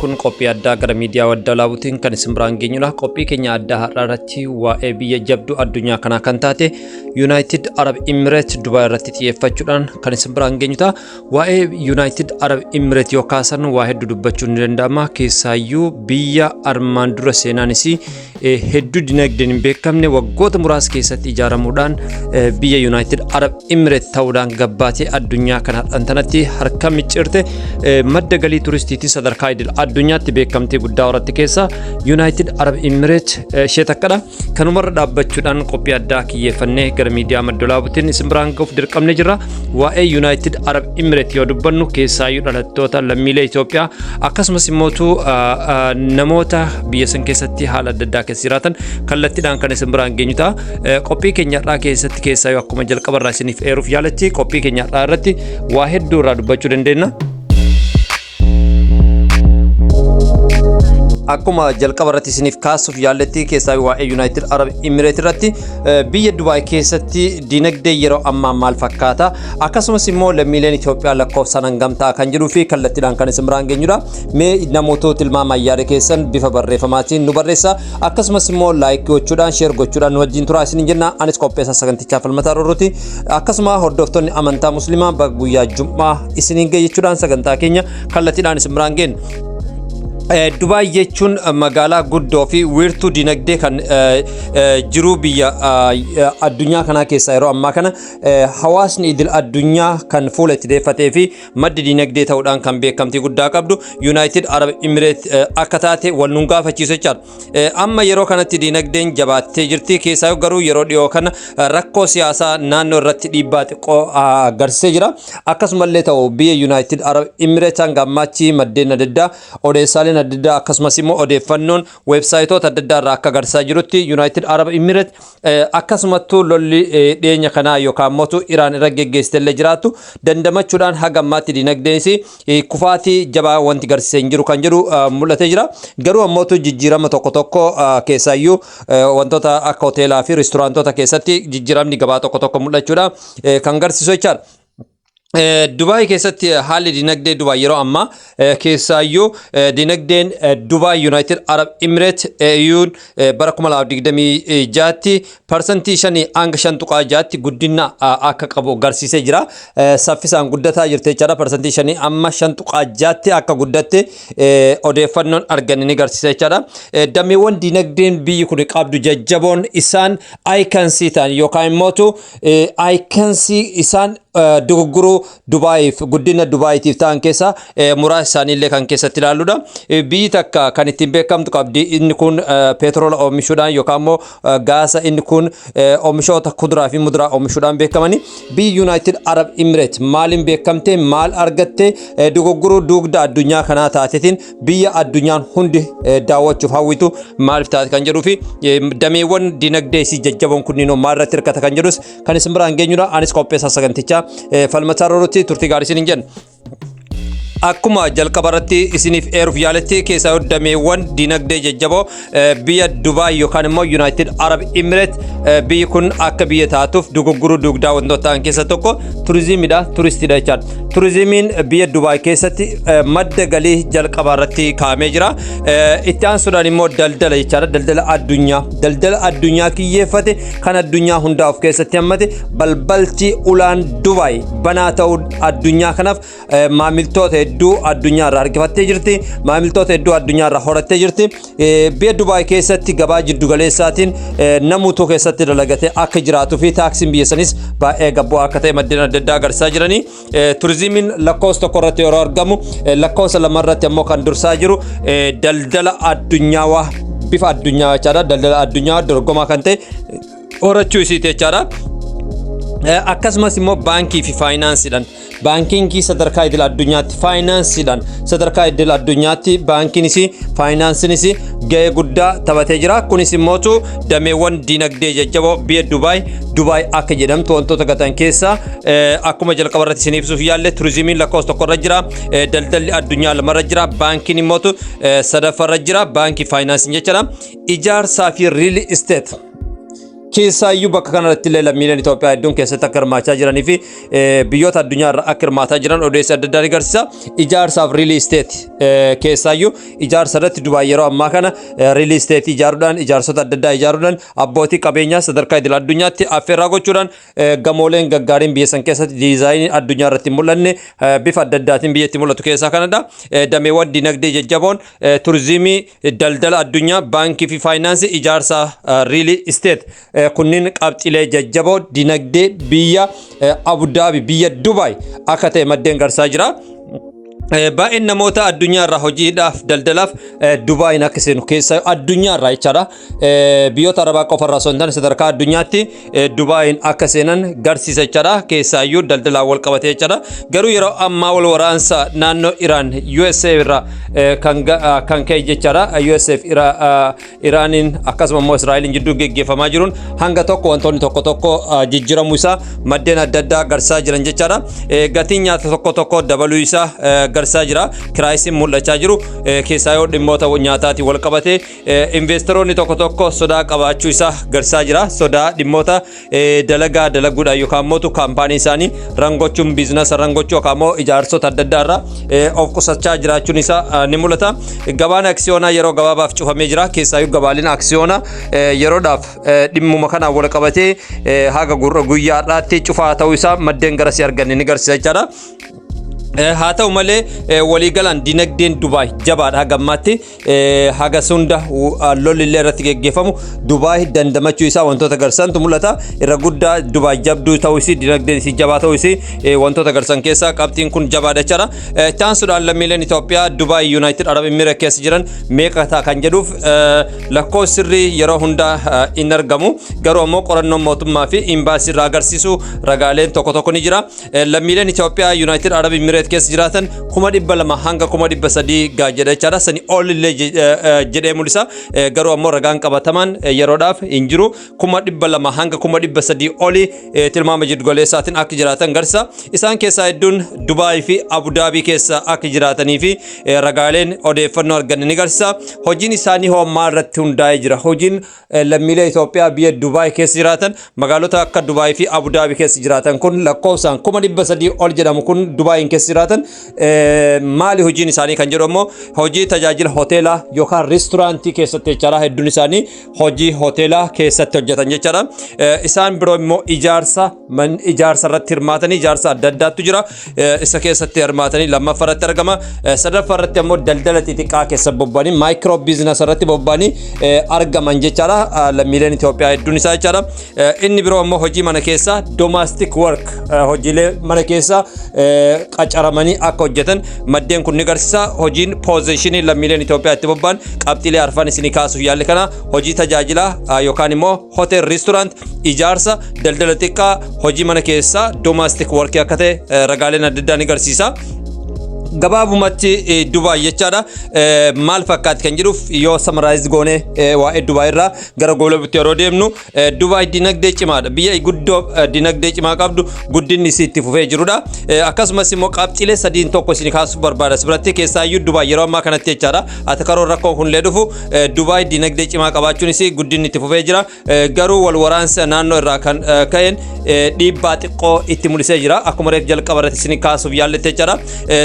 Kun qophii addaa gara miidiyaa Wadda Laabuutiin kan isin biraan geenyudha. Qophii keenya addaa har'aa irratti waa'ee biyya jabduu addunyaa kanaa kan taate Yuunaayitid Arab Imireet Dubaay irratti xiyyeeffachuudhaan kan isin biraan geenyu ta'a. Waa'ee Yuunaayitid Arab Imireet yoo kaasan waa hedduu dubbachuun ni danda'ama. Keessaayyuu biyya armaan dura seenaan isii hedduu dinagdeen hin beekamne waggoota muraasa keessatti ijaaramuudhaan biyya Yuunaayitid Arab Imireet ta'uudhaan gabbaatee addunyaa kana har'an tanatti harka micciirte, madda galii turistiitiin sadarkaa idil addunyaatti beekamtii guddaa horatte keessaa Yuunaayitid Arab Imireet ishee takkadha. Kanumarra dhaabbachuudhaan qophii addaa kiyyeeffannee gara miidiyaa Maddolaabuutiin isin biraan gahuuf dirqamnee jirra. Waa'ee Yuunaayitid Arab Imireet yoo dubbannu, keessaayyuu dhalattoota lammiilee Itoophiyaa akkasumas immootu namoota biyya san keessatti haala adda addaa keessa jiraatan kallattiidhaan kan isin biraan geenyu ta'a. Qophii keenya har'aa keessatti keessaayyuu akkuma jalqaba irraa isiniif eeruuf yaaletti, qophii keenya har'aa irratti waa hedduu irraa dubbachuu dandeenya. Akkuma jalqaba irratti isiniif kaasuuf yaalletti, keessaa waa'ee United Arab Emirates irratti biyya Dubaay keessatti dinagdee yeroo ammaa maal fakkaata, akkasumas immoo lammiileen Itoophiyaa lakkoofsaan hangam ta'a kan jedhuu fi kallattiidhaan kan isin biraan geenyudha. Mee namoota tilmaamaan yaada keessan bifa barreeffamaatiin nu barreessa, akkasumas immoo like gochuudhaan, share gochuudhaan nu wajjin turaa isiniin jenna. Anis qopheessaa sagantichaa Falmataa Rorrooti. Akkasuma hordoftoonni amantaa Musliimaa baga guyyaa Jum'aa isiniin ga'e jechuudhaan sagantaa keenya kallattiidhaan isin biraan geenna. Dubaay jechuun magaalaa guddoo fi wiirtuu dinagdee kan jiruu biyya addunyaa kanaa keessaa yeroo ammaa kana hawaasni idil addunyaa kan fuula itti deeffatee fi maddi dinagdee ta'uudhaan kan beekamtii guddaa qabdu Yuunaayitid Arab Imireet akka taate wal nun gaafachiisu jechaadha. Amma yeroo kanatti dinagdeen jabaattee jirti. Keessaa garuu yeroo dhiyoo kana rakkoo siyaasaa naannoo irratti dhiibbaa xiqqoo agarsiisee jira. Akkasumallee ta'u, biyya Yuunaayitid Arab Imireet hanga ammaatti maddeen adda addaa, odeessaaleen adda addaa, akkasumas immoo odeeffannoon weebsaayitoota adda addaa irraa akka agarsiisaa jirutti, Yuunaayitid Arab Imireet akkasumattuu lolli dhiyeenya kanaa yookaan immoo Iraan irra geggeessite illee jiraattu dandamachuudhaan haga ammaatti dinagdeenis kufaatii jabaa wanti garsiisee hin jiru kan jedhu mul'atee jira. Garuu ammootu jijjiirama tokko tokko, keessaayyuu wantoota akka hoteelaa fi reesturaantoota keessatti jijjiiramni gabaa tokko tokko mul'achuudha kan garsiisu jechaadha. Dubaay keessatti haalli dinagdee Dubaay yeroo ammaa, keessaayyuu dinagdeen Dubaay United Arab Emirates AU'n bara 2026tti 5% hanga 5.6tti guddina akka qabu agarsiisee jira. Saffisaan guddataa jirti jechaadha. 5% amma 5.6tti akka guddatte odeeffannoon arganne ni agarsiisa jechaadha. Dameewwan dinagdeen biyyi kun qabdu jajjaboon isaan icons ta'an yookaan immootu icons isaan dogoggoruu Dubaayiif, guddina Dubaayiitiif ta'an keessaa muraasa isaaniillee kan keessatti ilaalludha. Biyyi takka kan ittiin beekamtu qabdi. Inni kun peetiroola oomishuudhaan yookaan immoo gaasa, inni kun oomishoota kuduraa fi muduraa oomishuudhaan beekamani. Biyyi United Arab Emirates maaliin beekamte, maal argatte, dogoggoruu dugda addunyaa kanaa taatetiin biyya addunyaan hundi daawwachuuf hawwitu maaliif taate kan jedhuu fi dameewwan dinagdee isii jajjaboon kunniin maal irratti hirkata kan jedhus kan isin biraan geenyudha. Anis qopheessaa sagantichaa Falmataa Roorootti, turtii gaarii isin hin jenna. Akkuma jalqaba irratti isiniif eeruuf yaaletti, keessaa dameewwan dinagdee jajjaboo biyya Dubaay yookaan immoo United Arab Emirates biyyi kun akka biyya taatuuf dogoggoruu dugdaa wantoota ta'an keessaa tokko turizimiidha, turistiidha jechaadha. Turizimiin biyya Dubaay keessatti madda galii jalqabaa irratti kaa'amee jira. Itti aansuudhaan immoo daldala jechaadha. Daldala addunyaa. Daldala addunyaa kiyyeeffate kan addunyaa hundaa of keessatti hammate, balbalti ulaan Dubaay banaa ta'uu addunyaa kanaaf maamiltoota hedduu addunyaa irraa harkifattee jirti. Maamiltoota hedduu addunyaa irraa horattee jirti. Biyya Dubaay keessatti gabaa jiddugaleessaatiin namuutuu keessatti dalagatee akka jiraatuu fi taaksiin biyya sanis baay'ee gabboo akka ta'e maddeen adda addaa agarsiisaa jiranii. Turizimiin lakkoofsa 1 irratti yeroo argamu, lakkoofsa 2 irratti ammoo kan dursaa jiru daldala addunyaawaa bifa addunyaa jechaadha. Daldala addunyaa dorgomaa kan ta'e horachuu isiiti jechaadha. Akkasumas immoo baankii fi faayinaansiidhaan, baankingii sadarkaa idil addunyaatti, faayinaansiidhaan sadarkaa idil addunyaatti baankiinis faayinaansiinis gahee guddaa taphatee jira. Kunis immootu dameewwan dinagdee jajjaboo biyya Dubaay Dubaay akka jedhamtu wantoota gatan keessaa, akkuma jalqaba irratti isin ibsuuf yaalle, turizimiin lakkoofsa 1 irra jira, daldalli addunyaa 2 irra jira, baankiin immootu sadaffaarra jira, baankii faayinaansiin jechuudha. Ijaarsaa fi real estate. Keessaayyuu bakka kanarratti illee lammiileen Itoophiyaa hedduun keessatti akka hirmaachaa jiranii fi biyyoota addunyaa irra akka hirmaataa jiran odeessa adda addaa ni agarsiisa. Ijaarsaaf real estate, keessaayyuu ijaarsa irratti Dubaay yeroo ammaa kana real estate ijaaruudhaan, ijaarsota adda addaa ijaaruudhaan, abbootii qabeenyaa sadarkaa idil addunyaatti affeerraa gochuudhaan, gamooleen gaggaariin biyya san keessatti diizaayinii addunyaa irratti hin mul'anne bifa adda addaatiin biyyatti mul'atu keessaa kanadha. Dameewwan dinagdee jajjaboon turizimii, daldala addunyaa, baankii fi faayinaansii, ijaarsa real estate kunniin qabxiilee jajjaboo dinagdee biyya Abudaabi, biyya Dubaay akka ta'e maddeen garsaa jira. Baay'een namoota addunyaa irraa hojiidhaaf, daldalaaf Dubaayin akka seenu, keessa addunyaa irraa jechaadha. Biyyoota Arabaa qofa irraa osoo hin taane sadarkaa addunyaatti Dubaayin akka seenan garsiisa jechaadha. Keessaayyuu daldalaan wal qabatee jechaadha. Garuu yeroo ammaa wal waraansa naannoo Iraan USA irraa kan ka'e jechaadha. USA fi Iraaniin akkasuma immoo Israa'eliin jidduu geggeeffamaa jiruun hanga tokko wantoonni tokko tokko jijjiiramuu isaa maddeen adda addaa agarsiisaa jiran jechaadha. Gatiin nyaata tokko tokko dabaluu isaa agarsiisaa jira. Crisisiin mul'achaa jiru keessaa yoo dhimmoota nyaataatiin wal qabate investoroonni tokko tokko sodaa qabaachuu isaa agarsiisaa jira. Sodaa dhimmoota dalagaa dalaguudhaan yookaan immoo kaampaanii isaanii run gochuun, business run gochuu yookaan immoo ijaarsota adda addaa irraa of qusachaa jiraachuun isaa ni mul'ata. Gabaan aksiyoonaa yeroo gabaabaaf cufamee jira. Keessaayyuu gabaaleen aksiyoonaa yeroodhaaf dhimmuma kanaan wal qabatee haga guyyaa har'aatti cufaa ta'uu isaa maddeen garasii arganne ni agarsiisa jechaadha. Haa ta'u malee, waliigalaan dinagdeen Dubaay jabaadha. Haga ammaatti haga hunda lolli illee irratti geggeeffamu Dubaay dandamachuu isaa wantoota agarsiisantu mul'ata. Irra guddaa Dubaay jabduu ta'uu isii, dinagdeen isii jabaa ta'uu isii wantoota agarsiisan keessaa qabxiin kun jabaadha jechaadha. Itti aansuudhaan lammiileen Itoophiyaa Dubaay, United Arab Emirates keessa jiran meeqa ta'a kan jedhuuf lakkoofsi sirrii yeroo hundaa hin argamu. Garuu ammoo qorannoon mootummaa fi imbaasii irraa agarsiisu ragaaleen tokko tokko ni jira. Lammiileen Itoophiyaa United Arab Emirates keessa jiraatan 200,000 hanga 300,000 gaa jedha jechaadha. Sani ol illee jedhee mul'isa. Garuu ammoo ragaan qabatamaan yeroodhaaf hin jiru. 200,000 hanga 300,000 oli tilmaama jiddugaleessaatiin akka jiraatan garsiisa. Isaan keessaa hedduun Dubaay fi Abudaabii keessa akka jiraatanii fi ragaaleen odeeffannoo arganne ni garsiisa. Hojiin isaanii hoo maal irratti hundaa'ee jira? Hojiin lammiilee Itoophiyaa biyya Dubaay keessa jiraatan, magaalota akka Dubaay fi Abudaabii keessa jiraatan kun, lakkoofsaan 300,000 ol jedhamu kun Dubaayin keessa jiraatan maali hojiin isaanii kan jedhu immoo hojii tajaajila hoteelaa yookaan reesturaantii keessatti jechaadha. Hedduun isaanii hojii hoteelaa keessatti hojjetan jechaadha. Isaan biroo immoo ijaarsa man ijaarsa irratti hirmaatanii, ijaarsa adda addaatu jira. Isa keessatti hirmaatanii lammaffaa irratti argama. Sadaffaa irratti ammoo daldala xixiqqaa keessa bobba'anii, micro business irratti bobba'anii argaman jechaadha. Lammiileen Itoophiyaa hedduun isaa jechaadha. Inni biroo ammoo hojii mana keessaa, domestic work, hojiilee mana keessaa qacaramanii akka hojjetan maddeen kun ni agarsiisa. Hojiin positionii lammiileen Itoophiyaa itti bobba'an qabxiilee arfan isinii kaasuuf yaalle kana: hojii tajaajilaa yookaan immoo hotel, restaurant, ijaarsa, daldala xiqqaa, hojii mana keessaa, domestic work akka ta'e ragaaleen adda addaa ni agarsiisa. Gabaabumatti Dubaay jechaadha maal fakkaatti kan jedhuuf yoo summarize goone, waa'ee Dubaay irraa gara goolabutti yeroo deemnu, Dubaay dinagdee cimaadha. Biyya guddoo dinagdee cimaa qabdu, guddinni isii itti fufee jirudha. Akkasumas immoo qabxiilee sadiin tokko isin kaasuuf barbaada asirratti. Keessaayyuu Dubaay yeroo ammaa kanatti jechaadha, ati karoon rakkoon kunillee dhufu, Dubaay dinagdee cimaa qabaachuun isii guddinni itti fufee jira. Garuu wal waraansa naannoo irraa kan ka'een dhiibbaa xiqqoo itti mul'isee jira, akkuma reef jalqaba irratti isin kaasuuf yaalletti jechaadha.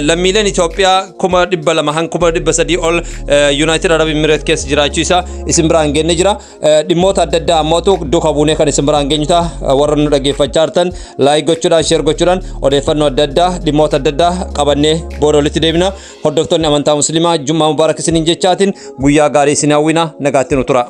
Lammiileen Itoophiyaa 200,000 hanga 300,000 ol United Arab Emirates keessa jiraachuu isaa isin biraan geenye jira. Dhimmoota adda addaa ammootu duuka buunee kan isin biraan geenyu ta'a. Warra nu dhaggeeffachaa jirtan like gochuudhaan, share gochuudhaan, odeeffannoo adda addaa, dhimmoota adda addaa qabannee booda walitti deebina. Hordoftoonni amantaa Musliimaa Jummaa Mubaarak isiniin jechaatiin guyyaa gaarii isin hawwina, nagaatti nu tura.